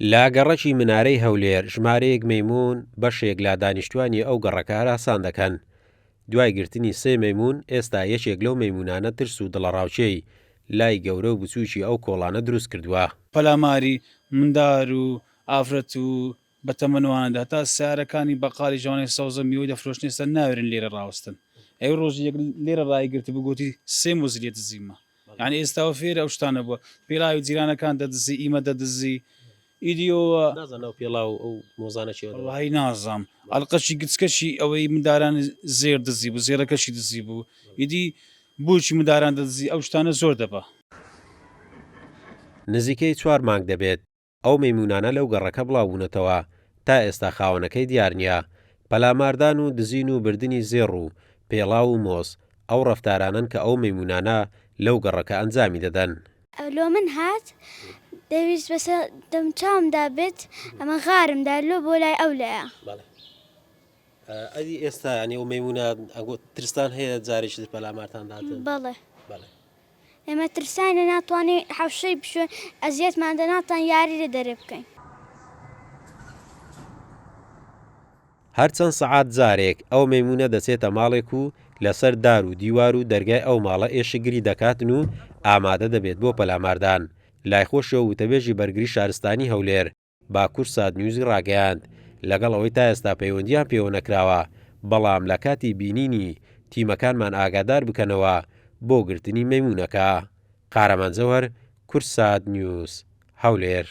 لە گەڕەکی منارەی هەولێر ژمارەیەک مەیموون بەشێک لە دانیشتوانی ئەو گەڕەکە هەراسان دەکەن. دوای گرتنی سێ مەیموون ئێستا یەکێک لەو مەیموونانە ترس و دڵەڕاوکێی لای گەورە و بچووکی ئەو کۆڵانە دروست کردووە. پەلاماری مندار و ئافرەت و بەتەمەن وانە دە هەتا سەیارەکانی بەقاڵی ژەوانەی سەوزە میوەی دەفرۆشن ئێستا ناوێرن لێرە ڕاوەستن ئەوی ڕۆژی یەک لێرە ڕایگرتبوو گۆتی سێ مۆزی لێ دزیمە یانی ئێستاوە فێرە ئەو شتانە بووە پێڵاوی جیرانەکان دەدزی ئیمە دەدزی ئیدی ئەوە نازانم ئەو پێڵاو و ئەو مۆزانە کێ دەبەن. وەڵاهی نازام ئەڵقەشی گچکەشی ئەوەی منداران زێر دزی بوو زێڕەکەشی دزی بوو ئیدی بۆچی منداران دەدزی ئەو شتانە زۆر دەبا. نزیکەی چوار مانگ دەبێت ئەو مەیموونانە لەو گەڕەکە بڵاوبوونەتەوە، تا ئێستا خاوەنەکەی دیار نییە. پەلاماردان و دزین و بردنی زێڕ و پێڵاو و مۆز، ئەو ڕەفتارانەن کە ئەو مەیموونانە لەو گەڕەکە ئەنجامی دەدەن. لۆ من هات دەویست بەسەر دەموچاومدا بێت ئەمە غارم دا لۆ بۆ لای ئەو لایە. بەڵێ ئەدی ئێستا یانی ئەو مەیموونە ئەگۆ ترستان هەیە جارێکی تر پەلامارتان داتن؟ بەڵێ. بەڵێ. ئێمە ترساینە ناتوانین حەوشەی بشۆین ئەزیەتمان دە ناتوانین یاری لە دەرێ بکەین. هەر چەند سەعات جارێک ئەو مەیموونە دەچێتە ماڵێک و لەسەر دار و دیوار و دەرگای ئەو ماڵە ئێشکگری دەکاتن و ئامادە دەبێت بۆ پەلاماردان. لای خۆشیەوە وتەبێژی بەرگری شارستانی هەولێر بە کوردسات نیوزی ڕاگەیاند، لەگەڵ ئەوەی تا ئێستا پەیوەندییان پێوە نەکراوە، بەڵام لە کاتی بینینی تیمەکانمان ئاگادار بکەنەوە بۆ گرتنی مەیموونەکە. قارەمان جەوهەر، کوردسات نیوز، هەولێر.